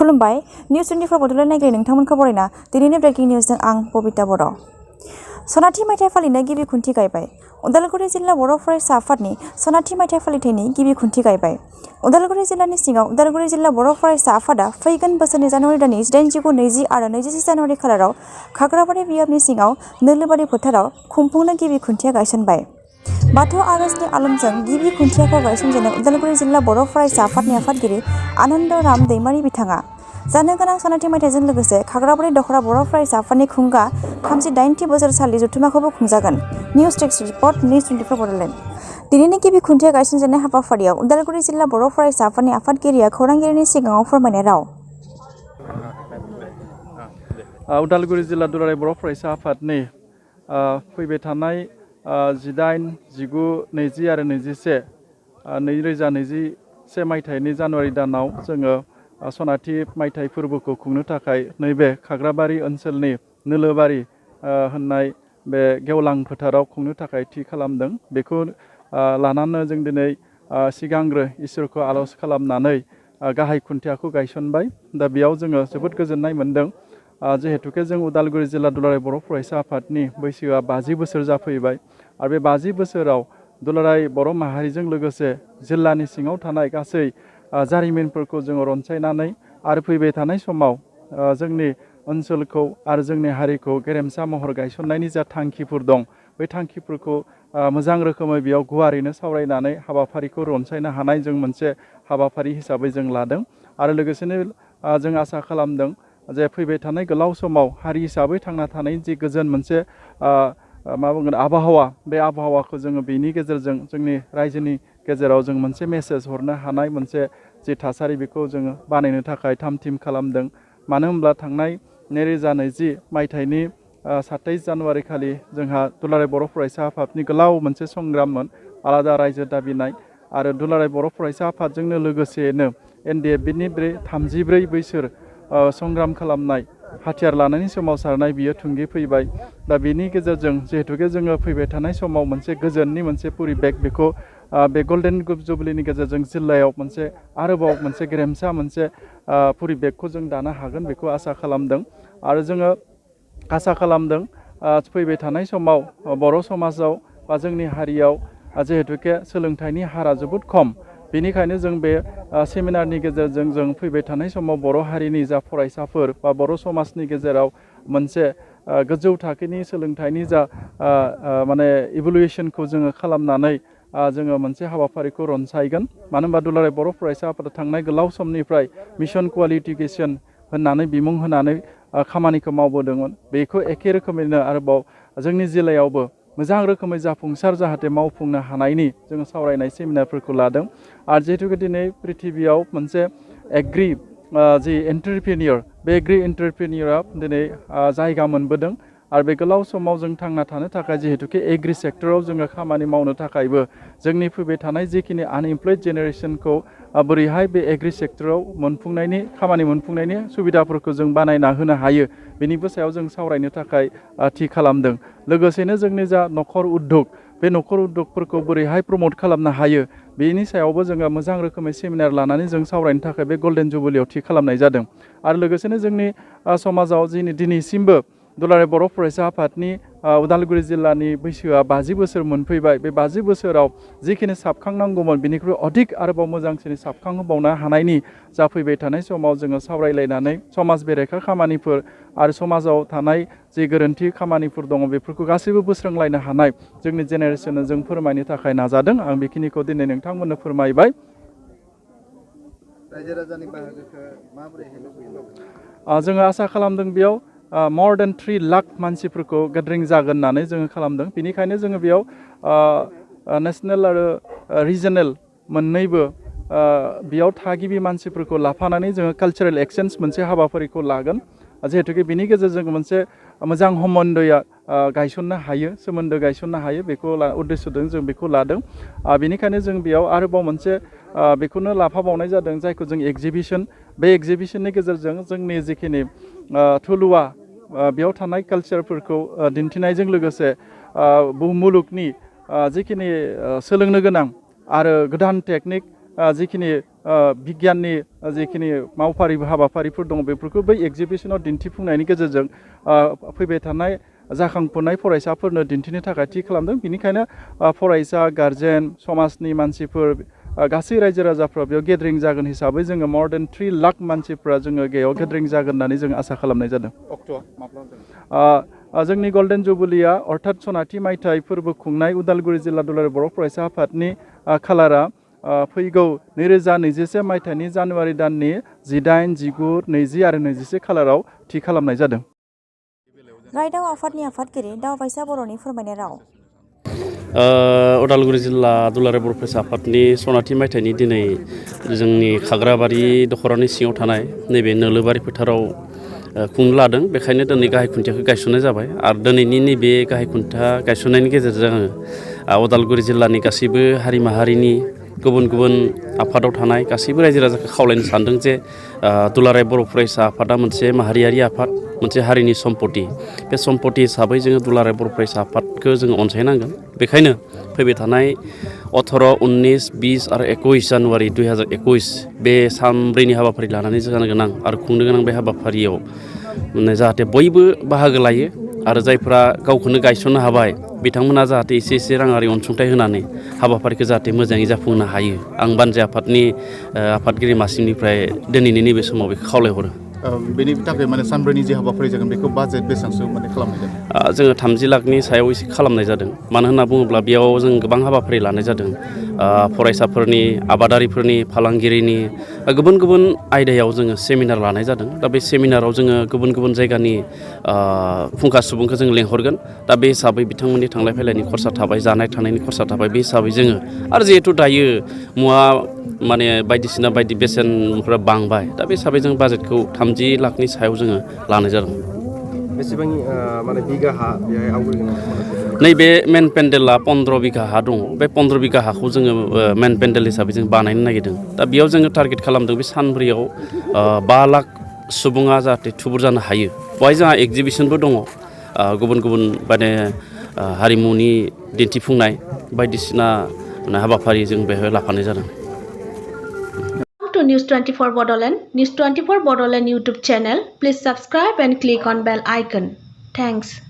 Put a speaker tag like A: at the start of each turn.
A: खुलुमबाय निउस 24 बड'लेण्ड नायगिरि नोंथांमोनखौ बरायना दिनैनि ब्रेकिं निउसजों आं बबिता बर'। सनाथि मायथाइ फालिनो गिबि खुन्थि गायबाय। उदालगुरि जिल्ला बर' फरायसा आफादनि सनाथि मायथाइ फालिथायनि गिबि खुन्थि गायबाय। उदालगुरि जिल्लानि सिङाव उदालगुरि जिल्ला बर' फरायसा आफादा फैगोन बोसोरनि जानुवारि दाननि 18, 19, 20 आरो 26 जानुवारि खालाराव खाग्राबारि बियाबनि सिङाव नोलोबारि फोथाराव खुंफुंनो गिबि खुन्थिया गायसनबाय। बाथौ आर'जनि आलमजों गिबि खुन्थियाखौ गायसनजेननाय उदालगुरि जिल्ला बर' फरायसा आफादनि आफादगिरि आनन्द राम दैमारि बिथाङा जानो गोनां सनाथि मायथाइजों लोगोसे खाग्राबारि दखरा बर' फरायसा आफादनि खुंगा 38थि बोसोरसालि जथुम्माखौबो खुंजागोन। News desk report news 24 Bodoland. दिनैनि गिबि खुन्थिया गायसनजेननाय हाबाफारियाव उदालगुरि जिल्ला बर' फरायसा आफादनि आफादगिरिया खौरांगिरिनि सिगाङाव फोरमायनाय राव।
B: उदालगुरि जिल्ला दुलाराय बर' फरायसा आफादनि फैबाय थानाय 18, 19, 20 आरो 21 2021 मायथाइनि जानुवारि दानाव जोङो सनाथि मायथाइ फोरबोखौ खुंनो थाखाय नैबे खाग्राबारि ओनसोलनि नोलोबारि होननाय बे गेवलां फोथाराव खुंनो थाखाय थि खालामदों। बेखौ लानानै जों दिनै सिगांग्रो इसोरखौ आर'ज खालामनानै गाहाय खुन्थियाखौ गायसनबाय। दा बेयाव जोङो जोबोद गोजोननाय मोन्दों। जिहेतुके जों उदालगुरि जिल्ला दुलाराय बर' फरायसा आफादनि बैसोआ 50 बोसोर जाफैबाय आरो बे 50 बोसोराव दुलाराय बर' माहारिजों लोगोसे जिल्लानि सिङाव थानाय गासै जारिमिनफोरखौ जोङो रनसायनानै आरो फैबाय थानाय समाव जोंनि ओनसोलखौ आरो जोंनि हारिखौ गेरेमसा महर गायसननायनि जा थांखिफोर दं बै थांखिफोरखौ मोजां रोखोमै बेयाव गुवारैनो सावरायनानै हाबाफारिखौ रनसायनो हानाय जों मोनसे हाबाफारि हिसाबै जों लादों आरो लोगोसेनो जों आसा खालामदों जे फैबाय थानाय गोलाव समाव हारि हिसाबै थांना थानायनि जि गोजोन मोनसे मा बुंगोन आबहावा, बे आबहावाखौ जोङो बेनि गेजेरजों जोंनि रायजोनि गेजेराव जों मोनसे मेसेज हरनो हानाय मोनसे जि थासारि बेखौ जोङो बानायनो थाखाय थाम थिम खालामदों। मानो होनब्ला थांनाय 2020 मायथाइनि 27 जानुवारि खालि जोंहा दुलाराय बर' फरायसा आफादनि गोलाव मोनसे संग्राममोन, आलादा रायजो दाबिनाय आरो दुलाराय बर' फरायसा आफादजोंनो लोगोसेनो NDFBनि 34 बोसोर संग्राम खालामनाय हाथियार लानायनि सोमावसारनाय बियो थुंगे फैबाय। दा बेनि गेजेरजों जिहेतुके जोङो फैबाय थानाय समाव मोनसे गोजोननि मोनसे परिबेक बेखौ बे गल्डेन जुबलिनि गेजेरजों जिल्लायाव मोनसे आरोबाव मोनसे गेरेमसा मोनसे परिबेकखौ जों दानो हागोन बेखौ आसा खालामदों आरो जोङो आसा खालामदों फैबाय थानाय समाव बर' समाजाव बा जोंनि हारियाव जिहेतुके सोलोंथाइनि हारा जोबोद खम, बेनिखायनो जों बे सेमिनारनि गेजेरजों जों फैबाय थानाय समाव बर' हारिनि जा फरायसाफोर बा बर' समाजनि गेजेराव मोनसे गोजौ थाखोनि सोलोंथाइनि जा माने इभुलुएसनखौ जोङो खालामनानै जोङो मोनसे हाबाफारिखौ रनसायगोन। मानो होनबा दुलाराय बर' फरायसा आफादा थांनाय गोलाव समनिफ्राय मिशन क्वालिफिकेसन होननानै बिमुं होनानै खामानिखौ मावबोदोंमोन। बेखौ एखे रोखोमैनो आरोबाव जोंनि जिल्लायावबो मोजां रोखोमै जाफुंसार जाहाथे मावफुंनो हानायनि जोङो सावरायनाय सेमिनारफोरखौ लादों। आरो जिहेतुके दिनै प्रिथिबियाव मोनसे एग्रि जि एन्टारप्रेनियर, बे एग्रि एन्टारप्रेनियरा दिनै जायगा मोनबोदों आरो बे गोलाव समाव जों थांना थानो थाखाय जिहेतुके एग्रि सेक्टराव जोङो खामानि मावनो थाखायबो जोंनि फैबाय थानाय जिखिनि आनइमप्लयड जेनेरेसनखौ बोरैहाय बे एग्रि सेक्टराव खामानि मोनफुंनायनि सुबिदाफोरखौ जों बानायना होनो हायो बेनिबो सायाव जों सावरायनो थाखाय थि खालामदों। लोगोसेनो जोंनि जा नखर उद्योग, बे नखर उद्योगफोरखौ बोरैहाय प्रमट खालामनो हायो बेनि सायावबो जोङो मोजां रोखोमै सेमिनार लानानै जों सावरायनो थाखाय बे गल्डेन जुबलियाव थि खालामनाय जादों। आरो लोगोसेनो जोंनि समाजाव दिनैसिमबो दुलाराय बर' फरायसा आफादनि उदालगुरि जिल्लानि बैसोआ 50 बोसोर मोनफैबाय। बे 50 बोसोराव जिखिनि साबखांनांगौमोन बेनिख्रुइ अधिक आरोबाव मोजांसिन साबखांहोबावनो हानायनि जाफैबाय थानाय समाव जोङो सावरायलायनानै समाज बेरेखा खामानिफोर आरो समाजाव थानाय जि गोरोन्थि खामानिफोर दङ बेफोरखौ गासैबो बोस्रांलायनो हानाय जोंनि जेनेरेसननो जों फोरमायनो थाखाय नाजादों। आं बेखिनिखौ दिनै नोंथांमोननो फोरमायबाय।
C: रायजो राजानि बाहागोखौ माबोरैहाय लुबैयो?
B: जोङो आसा खालामदों बेयाव more than 3 लाख मानसिफोरखौ गेदारिं जागोन होननानै जोङो खालामदों। बेनिखायनो जोङो बेयाव नेसनेल आरो रिजनेल मोननैबो बेयाव थागिबि मानसिफोरखौ लाफानानै जोङो कालचारेल एक्सचेन्ज मोनसे हाबाफारिखौ लागोन। जिहेतुके बिनि गेजेरजों मोनसे मोजां हमन्डया गायसननो हायो, सोमोन्दो गायसननो हायो, बेखौ उद्देश्यजों जों बेखौ लादों। बेनिखायनो जों बेयाव आरोबाव मोनसे बेखौनो लाफाबावनाय जादों जायखौ जों एग्जिबिसन, बे एग्जिबिसननि गेजेरजों जोंनि जिखिनि थुलुवा बेयाव थानाय कालचारफोरखौ दिन्थिनायजों लोगोसे मुलुगनि जिखिनि सोलोंनो गोनां आरो गोदान टेकनिक जिखिनि बिगियाननि जिखिनि मावफारि हाबाफारिफोर दङ बेफोरखौ बै एगजिबिसनाव दिन्थिफुंनायनि गेजेरजों फैबाय थानाय जाखांफुनाय फरायसाफोरनो दिन्थिनो थाखाय थि खालामदों। बेनिखायनो फरायसा गारजेन समाजनि मानसिफोर गासै रायजो राजाफ्रा बेयाव गेदारिं जागोन हिसाबै जोङो more than 3 लाख मानसिफ्रा जोङो बेयाव गेदारिं जागोन होननानै जों आसा खालामनाय जादों। जोंनि गल्डेन जुबुलिया अर्थात सनाथि मायथाइ फोरबो खुंनाय उदालगुरि जिल्ला दुलाराय बर' फरायसा आफादनि खालारा फैगौ 2021 मायथाइनि जानुवारि दाननि 18, 19, 20 आरो 21 खालाराव थि खालामनाय जादों।
A: रायदाव आफादनि आफादगिरि दावबायसा बर'नि फोरमायनाय राव।
D: उदालगुरि जिल्ला दुलाराय बर' फरायसा आफादनि सनाथि मायथाइनि दिनै जोंनि खाग्राबारि दख'रानि सिङाव थानाय नैबे नोलोबारि फोथाराव खुंनो लादों। बेखायनो दिनै गाहाय खुन्थियाखौ गायसननाय जाबाय आरो दिनैनि नैबे गाहाय खुन्थिया गायसननायनि गेजेरजों आङो उदालगुरि जिल्लानि गासैबो हारि माहारिनि गुबुन गुबुन आफादाव थानाय गासैबो रायजो राजाखौ खावलायनो सानदों जे दुलाराय बर' फरायसा आफादा मोनसे माहारियारि आफाद, मोनसे हारिनि सम्पति। बे सम्पति हिसाबै जोङो दुलाराय बर' फरायसा आफादखौ जोङो अनसायनांगोन। बेखायनो फैबाय थानाय 18, 19, 20 आरो 21 जानुवारि 2021 बे सानब्रैनि हाबाफारि लानानै जानो गोनां आरो खुंनो गोनां बे हाबाफारियाव जाहाथे बयबो बाहागो लायो आरो जायफ्रा गावखौनो गायसननो हाबाय बिथांमोना जाहाथे एसे एसे राङारि अनसुंथाइ होनानै हाबाफारिखौ जाहाथे मोजाङै जाफुंनो हायो। आं बानजाय आफादनि आफादगिरि मासिनिफ्राय दिनैनि नैबे समाव बेखौ खावलायहरो।
C: बेनि थाखाय माने सानब्रैनि जे हाबाफारि जागोन बेखौ बाजेट बेसेबांसो माने खालामनाय जादों?
D: जोङो 30 लाखनि सायाव एसे खालामनाय जादों। मानो होनना बुङोब्ला बेयाव जों गोबां हाबाफारि लानाय जादों। फरायसाफोरनि, आबादारिफोरनि, फालांगिरिनि गुबुन गुबुन आयदायाव जोङो सेमिनार लानाय जादों। दा बे सेमिनाराव जोङो गुबुन गुबुन जायगानि फुंखा सुबुंखौ जों लेंहरगोन। दा बे हिसाबै बिथांमोननि थांलाय फैलायनि खरसा थाबाय, जानाय थानायनि खरसा थाबाय। बे हिसाबै जोङो आरो जिहेथु दायो मुवा माने बायदिसिना बायदि बेसेनफ्रा बांबाय, दा बे हिसाबै जों बाजेटखौ 30 लाखनि सायाव जोङो लानाय जादों।
C: बेसेबां माने बिगा हा बेहाय आवग्रिगोन?
D: नैबे मेन पेन्डेला 15 बिगा हा दङ। बे 15 बिगा हाखौ जोङो मेन पेन्डेल हिसाबै जों बानायनो नागिरदों। दा बेयाव जोङो टारगेट खालामदों बे सानब्रैयाव 5 लाख सुबुङा जाहाथे थुबुर जानो हायो। बेवहाय जोंहा एगजिबिसनबो दङ। गुबुन गुबुन माने हारिमुनि दिन्थिफुंनाय बायदिसिना हाबाफारि जों बेहाय लाफानाय जादों।
E: To News 24 Bodoland, News 24 Bodoland YouTube channel. Please subscribe and click on bell icon. Thanks.